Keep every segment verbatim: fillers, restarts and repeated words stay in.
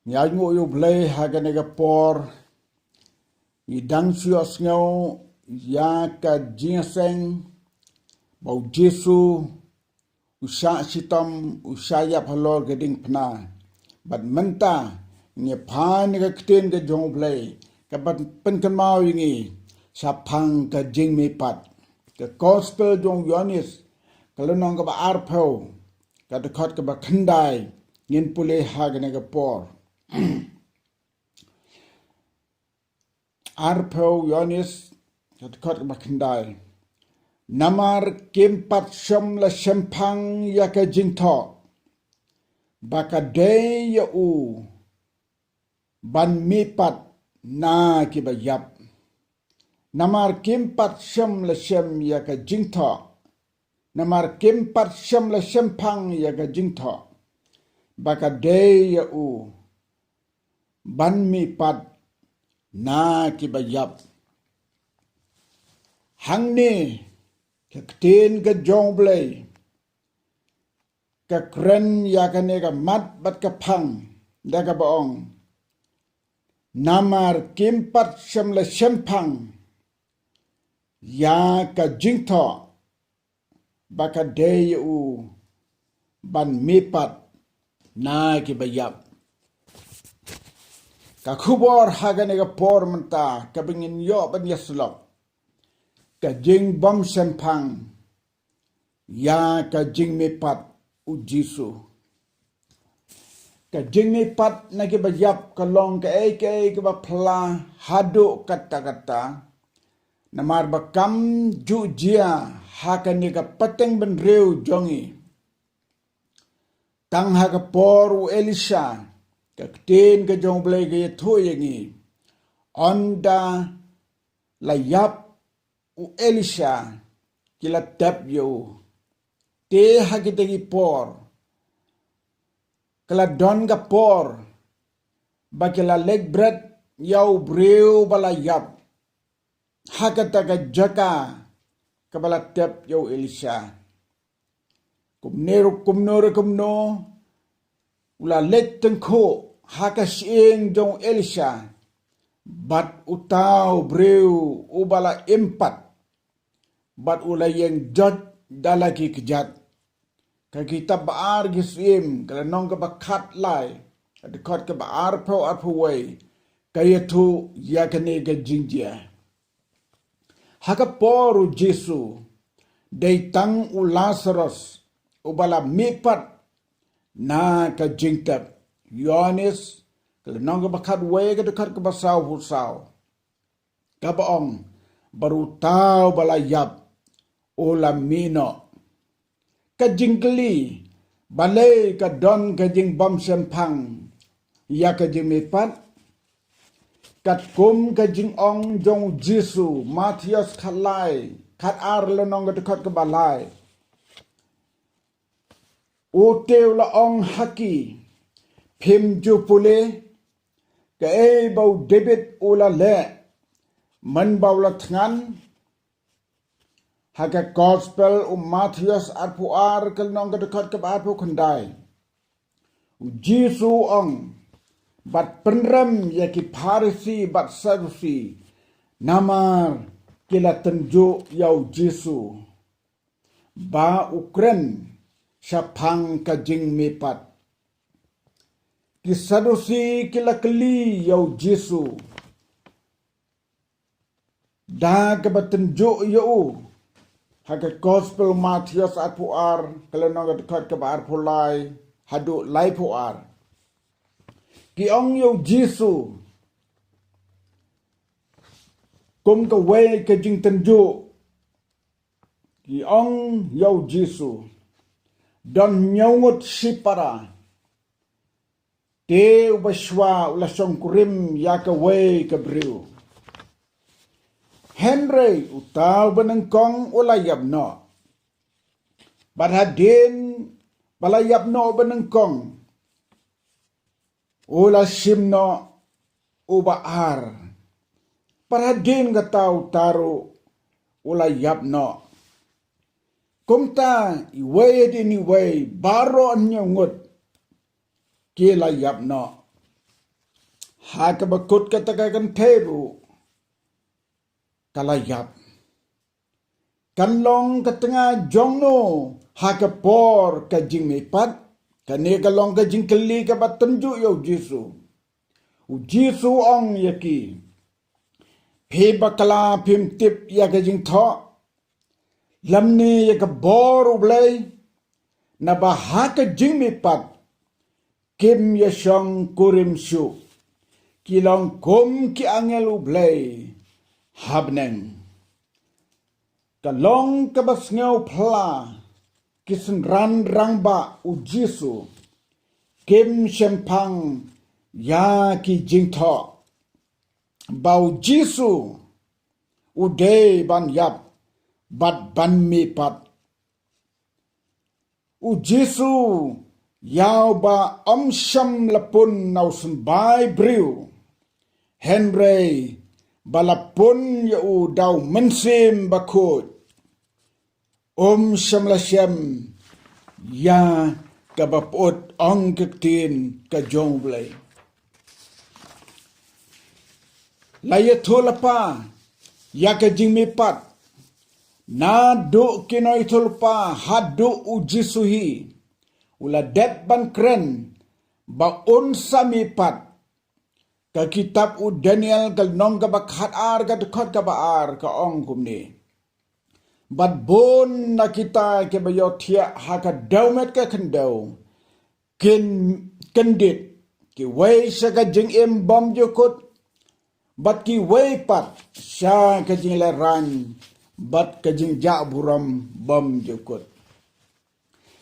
Ngi ainguh ïa U Blei ha kane ka por. Ngi dang shu ïohsngew ïa ka jingïaseng ba U Jisu u shah shitom, u shah ïap halor ka diengphna. Bad mynta ngi pan ïa ka ktien ka jong U Blei kaba pynkynmaw ïa ngi shaphang ka jingmihpat. Ka Gospel jong u Ïoannis, ka lynnong kaba arphew, ka dkhot kaba khyndai, ngin pule ha kane ka por. Arphew Ïoannis, ka dkhot kaba khyndai. Namar kim pat shym la shemphang ïa ka jingthoh ba ka dei ïa u ban mihpat na kiba ïap. Namar kim pat shym la shem ïa ka jingthoh. Namar kim pat shym la shemphang ïa ka jingthoh ba ka dei ïa u ban mihpat na kiba ïap. Hangne ka ktien ka jong U Blei ka kren ïa kane ka mat bad ka phang da kaba ong, namar kim pat shym la shemphang ïa ka jingthoh ba ka dei ïa u ban mihpat na kiba ïap. Ka khubor ha kane ka por mynta kaba ngin ïoh ban ïasyllok, ka jingbym shemphang ïa ka jingmihpat U Jisu. Ka jingmihpat na kiba ïap ka long kaei kaei kaba phylla haduh katta katta. Namar ba kam ju jia ha kane ka pateng bynriew jong ngi. Tang ha ka por u Elisha, ka ktien ka jong U Blei ka ïathuh ïa ngi, ynda la ïap u Elisha, ki la tep ïa u. Te ha kita ki por, ka la don ka por ba ki la leit bret ïa u briew ba la ïap ha kata ka jaka kaba la tep ïa u Elisha. Kumne ruh kumno ruh kumno, u la leit tyngkhuh ha ka shyieng jong u Elisha bad uta u briew uba la im pat, bad u la ïeng jot da la ki kjat. Ka kitab Ba-ar ki Syiem, ka lynnong kaba khatlai, ka dkhot kaba arphew, arphew wei, ka ïathuh ïa kane ka jingjia. Ha ka por u Jisu, dei tang u Lasaros uba la mihpat na ka jingtep. Ïoannis, ka lynnong kaba khatwei, ka dkhot kaba sawphew saw, kaba ong, bad uta uba la ïap u la mih noh. Ka jingkylli, balei ka don ka jingbym shemphang ïa ka jingmihpat? Katkum ka jingong jong u Jisu, Mathaios khatlai, khatar lynnong, ka dkhot kaba lai, u te u la ong ha ki, phim ju pule kaei ba u David u la leh mynba u la thngan? Ha ka Gospel u Mathaios arphew ar, ka lynnong, ka dkhot kaba arphew khyndai, u Jisu u ong, bad pynrem ïa ki Pharisi bad Sadusi, namar ki la tynjuh ïa u Jisu ba u kren shaphang ka jingmihpat. Ki Sadusi ki la kylli ïa u Jisu da kaba tynjuh ïa u. Ha ka Gospel Mathaios arphew ar, ka lynnong, ka dkhot kaba arphew lai haduh laiphew ar, ki ong ïa u Jisu, kum kawei ka jingtynjuh, ki ong ïa u Jisu, don hynñiew ngut shipara, te uba shuwa u la shongkurim ïa kawei ka briew. Hynrei uta uba nyngkong u la ïap noh. Bad hadien ba la ïap noh uba nyngkong, u la shim noh uba ar. Bad hadien kata uta ruh u la ïap noh. Kumta iwei hadien iwei, baroh hynñiew ngut ki la ïap noh. Ha kaba kut kata ka kynthei ruh ka la ïap. Kan long ka tnga jong no ha ka por ka jingmihpat? Kane ka long ka jingkylli kaba tynjuh ïa u Jisu. U Jisu u ong ïa ki, phi bakla phim tip ïa ka jingthoh lymne ïa ka bor U Blei? Naba ha ka jingmihpat kim ïashong kurim shuh, ki long kum ki angel U Blei ha bneng. Ka long kaba sngewphylla, ki synran rangbah U Jisu kim shemphang ïa ki jingthoh ba U Jisu u dei ban ïap bad ban mihpat. U Jisu ïa uba ym shym la pun na u symbai briew, hynrei ba la pun ïa u da U Mynsiem Bakhuid, um shym la shem ïa kaba pyut, ong ka ktien ka jong U Blei. La ïathuhlypa ïa ka jingmihpat naduh ki nongïathuhlypa haduh U Jisu hi u la dep ban kren ba un sa mihpat. Ka kitab u Daniel ka lynnong kaba khatar ka dkhot kaba ar ka ong kumne: Bad bun na kita kiba ïohthiah ha ka dewmet ka khyndew kin kyndit, kiwei sha ka jingim bymjukut bad kiwei pat sha ka jinglehrain bad ka jingjahburom bymjukut.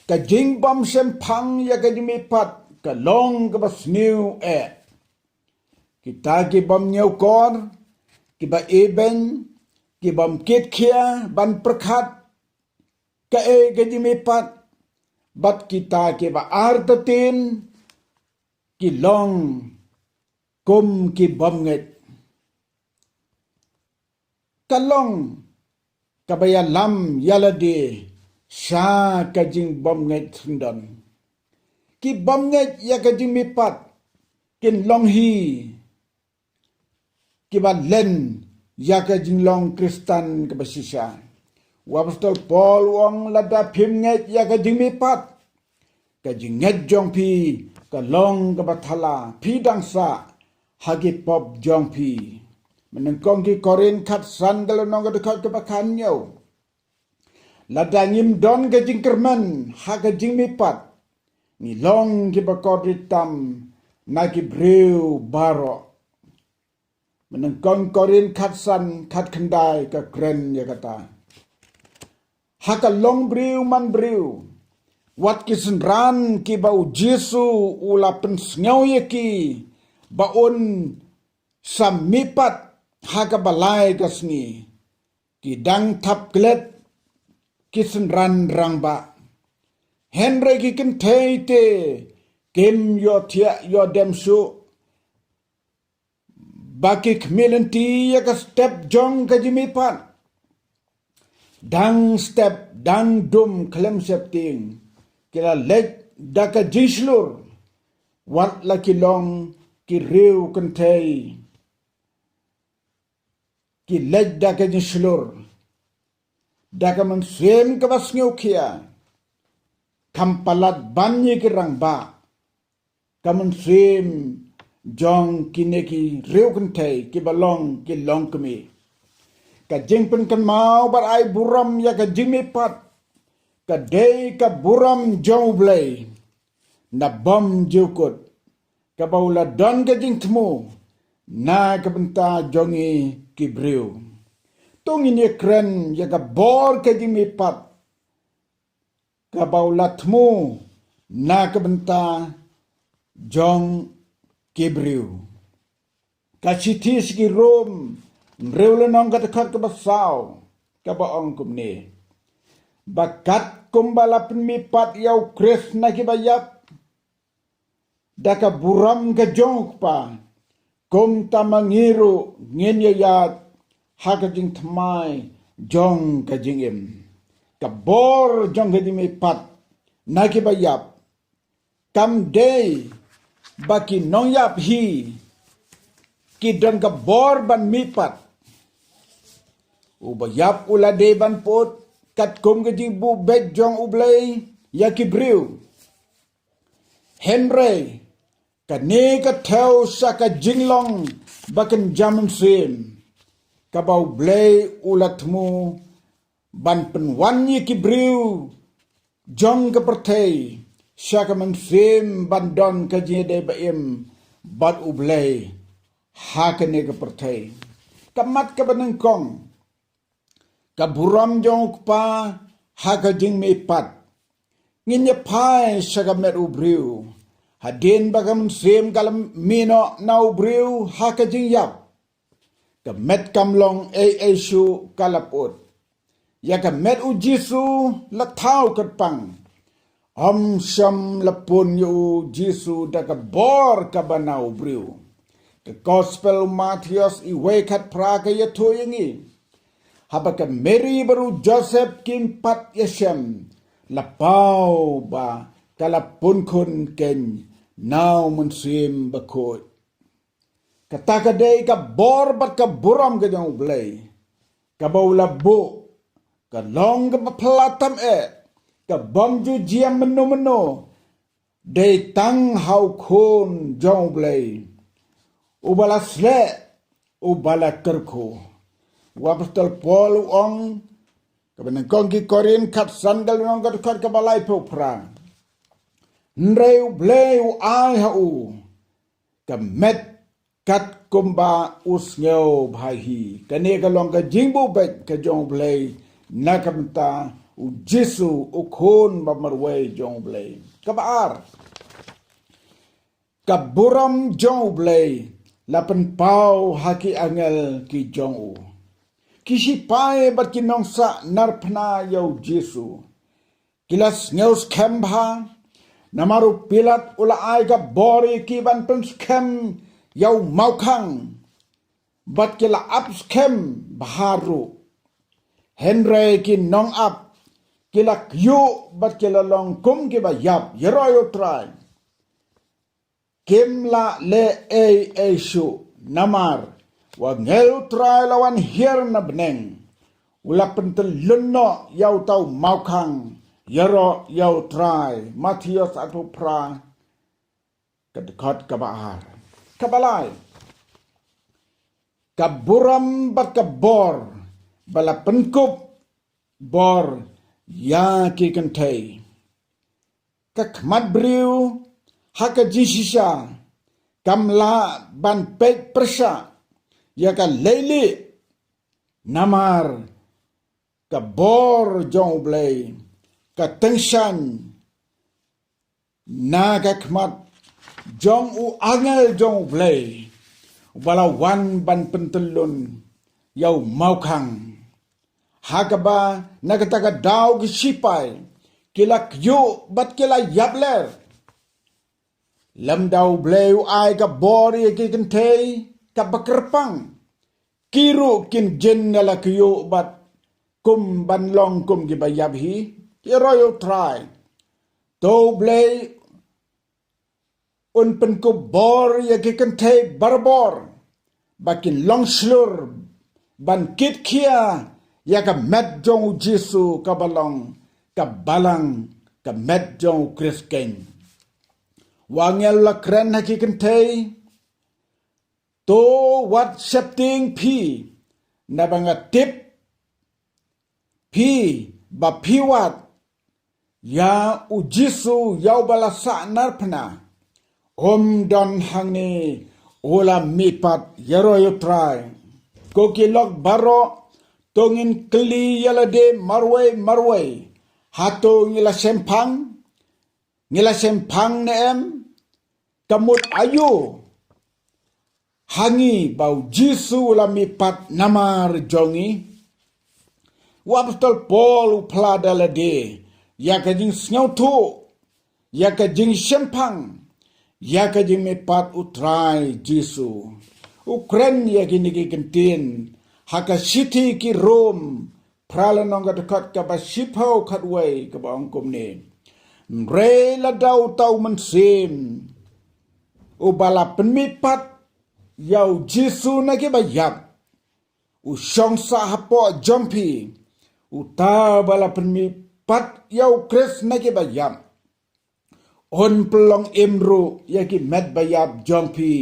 Ka jingbymshemphang ïa ka jingmihpat ka long kaba sniew eh. Kita ki bym ñiewkor, ki ba ibeiñ, ki bym kitkhia ban pyrkhat kaei ka jingmihpat, bad kita ki ba artatien ki long kum ki bym ngeit. Ka long kaba ïalam ïalade sha ka jingbym ngeit syndon. Ki bym ngeit ïa ka jingmihpat kin long hi kiba len ïa ka jinglong Khristan kaba shisha. U Apostol Paul u ong, lada phim ngeit ïa ka jingmihpat, ka jingngeit jong phi ka long kaba thala, phi dang sah ha ki pop jong phi. Mynnyngkong ki Korinth khatsan ka lynnong ka dkhot kaba khathynñiew. Lada ngim don ka jingkyrmen ha ka jingmihpat, ngi long kiba kordit tam na ki briew baroh. Mynnyngkong Korinth khatsan khatkhyndai ka kren ïa kata. Ha ka longbriew manbriew, wat ki synran kiba U Jisu u la pynsngew ïa ki ba un sa mihpat ha kaba lai ka sngi, ki dang thap klet ki synran rangbah. Hynrei ki kynthei te kim ïohthiah ïohdem shuh ba ki khmih lynti ïa ka step jong ka jingmihpat. Dang step, dang dum khlem sheptieng, ki la leit da ka jingshlur. Wat la ki long ki riew kynthei, ki leit da ka jingshlur, da ka mynsiem kaba sngewkhia, kham palat ban ïa ki rangbah, ka mynsiem jong kine ki riew kynthei kiba long ki longkmie. Ka jingpynkynmaw bad ai burom ïa ka jingmihpat ka dei ka burom jong U Blei na bymjukut, kaba u la don ka jingthmu na ka bynta jong ngi ki briew. To ngin ïakren ïa ka bor ka jingmihpat kaba u la thmu na ka bynta jong ki briew. Ka shithi sha ki Rom, hynriew lynnong ka dkhot kaba saw, kaba ong kumne: Ba katkum ba la pynmihpat ïa U Khrist na kiba ïap da ka burom ka jong U Kpa, kumta ma ngi ruh ngin ïaïaid ha ka jingthymmai jong ka jingim. Ka bor jong ka jingmihpat na kiba ïap kam dei ba ki nongïap hi ki don ka bor ban mihpat. Uba ïap u la dei ban put katkum ka jingbuh beit jong U Blei ïa ki briew. Hynrei kane ka thew sha ka jinglong ba kynja mynsiem, kaba U Blei u la thmu ban pynwan ïa ki briew jong ka pyrthei sha ka mynsiem ban don ka jingïadei ba im bad U Blei ha kane ka pyrthei. Ka mat kaba nyngkong, ka burom jong U Kpa ha ka jingmihpat. Ngin ïa phai sha ka met u briew. Hadien ba ka mynsiem ka la mih noh na u briew ha ka jingïap, ka met kam long ei ei shuh, ka la put. Ïa ka met U Jisu la thaw kyrpang. Ym shym la pun ïa U Jisu da ka bor kaba na u briew. Ka Gospel u Mathaios, i wei khatphra, ka ïathuh ïa ngi, haba ka Mary bad u Joseph kim pat ïashem, la paw ba ka la pun khun keiñ na U Mynsiem Bakhuid. Kata ka dei ka bor bad ka burom ka jong U Blei, kaba u la buh ka long kaba phylla tam eh, ka bym ju jia mynno mynno, dei tang ha U Khun jong U Blei, uba la sleh, uba la kyrkhu. U Apostol Paul u ong, kaba nyngkong ki Korinth khatsan, ka lynnong ka dkhot kaba laiphew phra, hynrei U Blei u ai ha u ka met katkumba u sngew bha hi. Kane ka long ka jingbuh beit ka jong U Blei na ka bynta U Jisu, U Khun ba marwei jong U Blei. Kaba ar, ka burom jong U Blei la pynpaw ha ki angel ki jong u. Ki shipai bad ki nongsah narphna ïa U Jisu ki la sngew skhem bha, namar u Pilat u la ai ka bor ïa ki ban pynskhem ïa u mawkhang, bad ki la ap skhem bha ruh. Hynrei ki nongap ki la kyiuh bad ki la long kum kiba ïap, ïaroh ïa U Trai. Kim lah leh ei ei shuh, namar u angel U Trai la wan hiar na bneng, u la pyntyllun noh ïa uta u mawkhang, ïaroh ïa U Trai. Mathaios arphew phra, ka dkhot kaba ar. Kaba lai, ka burom bad ka bor ba la pynkup bor ïa ki kynthei. Ka khmat briew ha ka jingshisha kam lah ban peit pyrshah ïa ka leilieh, namar ka bor jong U Blei ka tyngshaiñ na ka khmat jong u angel jong U Blei, uba la wan ban pyntyllun ïa u mawkhang. Ha kaba na kata ka daw ki shipai ki la kyiuh bad ki la ïap ler. Lymda U Blei u ai ka bor ïa ki kynthei kaba kyrpang, ki ruh kin jin ïa la kyiuh bad kum ban long kum kiba ïap hi, ïaroh ïa U Trai. To U Blei un pynkup bor ïa ki kynthei barabor, ba kin long shlur ban kit khia ïa ka met jong U Jisu, kaba long ka balang, ka met jong U Khrist keiñ. U angel u la kren ha ki kynthei: To wat sheptieng phi, naba nga tip phi ba phi wad ïa U Jisu, ïa uba la sah narphna. Um don hangne, u la mihpat, ïaroh ïa U Trai. Ko ki lok baroh, to ngin kylli ïa lade marwei marwei: Hato ngi la shemphang? Ngi la shemphang ne em? Ka mut aïu ha ngi ba U Jisu u la mihpat namar jong ngi? U Apostol Paul u phla da lade ïa ka jingsngewthuh, ïa ka jingshemphang, ïa ka jingmihpat U Trai Jisu. U kren ïa kine ki kyntien ha ka shithi ki Rom, phra lynnong ka dkhot kaba shiphew khatwei, kaba ong kumne: Hynrei lada uta U Mynsiem uba la pynmihpat ïa u Jisu na ki ba ïap, u shong sah hapoh jong phi, uta ba la pynmihpat ïa u Khrist na ki ba ïap, un pynlong im ruh ïa ki met ba ïap jong phi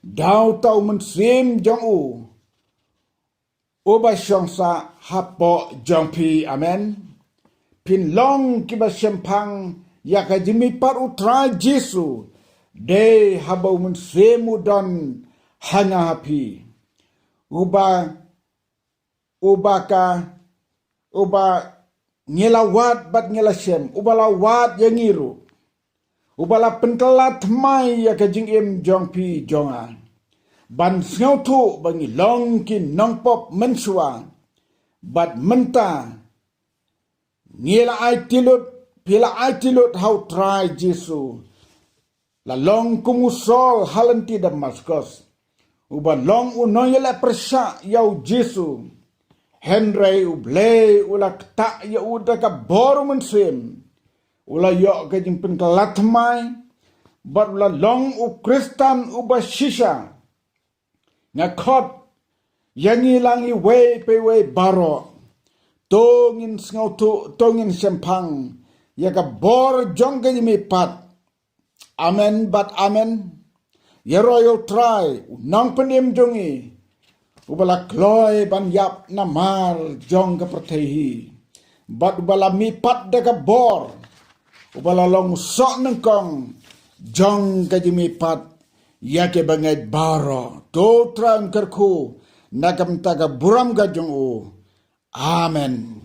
da uta u Mynsiem jong u, uba shong sah hapoh jong phi. Amen. Phin long ki ba shemphang ïa ka jingmihpat u Trai Jisu, dei haba u Mynsiem u don ha nga ha phi. Uba, uba ka, uba ngi la wad bad ngi la shem, uba la wad ïa ngi ruh, uba la pynkylla thymmai ïa ka jingim jong phi jong nga, ban sngewthuh ba ngi long ki nongpop mynshuwa. Bad mynta ngi la aiti lut, phi la aiti lut ha u Trai Jisu. La long kum u Saul ha lynti Damaskus, uba long u nongïaleh pyrshah ïa u Jisu. Hynrei U Blei u la ktah ïa u da ka bor u Mynsiem. U la ïoh ka jingpynkylla thymmai bad u la long u Khristan uba shisha. Nga khot ïa ngi lang iwei pa iwei baroh, to ngin sngewthuh, to ngin shemphang ïa ka bor jong ka jingmihpat. Amen bad amen. Ïaroh ïa u Trai, u Nongpynim jong ngi, uba la kloi ban ïap namar jong ka pyrthei hi, bad uba la mihpat da ka bor, uba la long u soh nyngkong jong ka jingmihpat ïa ki bangeit baroh. To u Trai un kyrkhu na ka bynta ka burom ka jong u. Amen.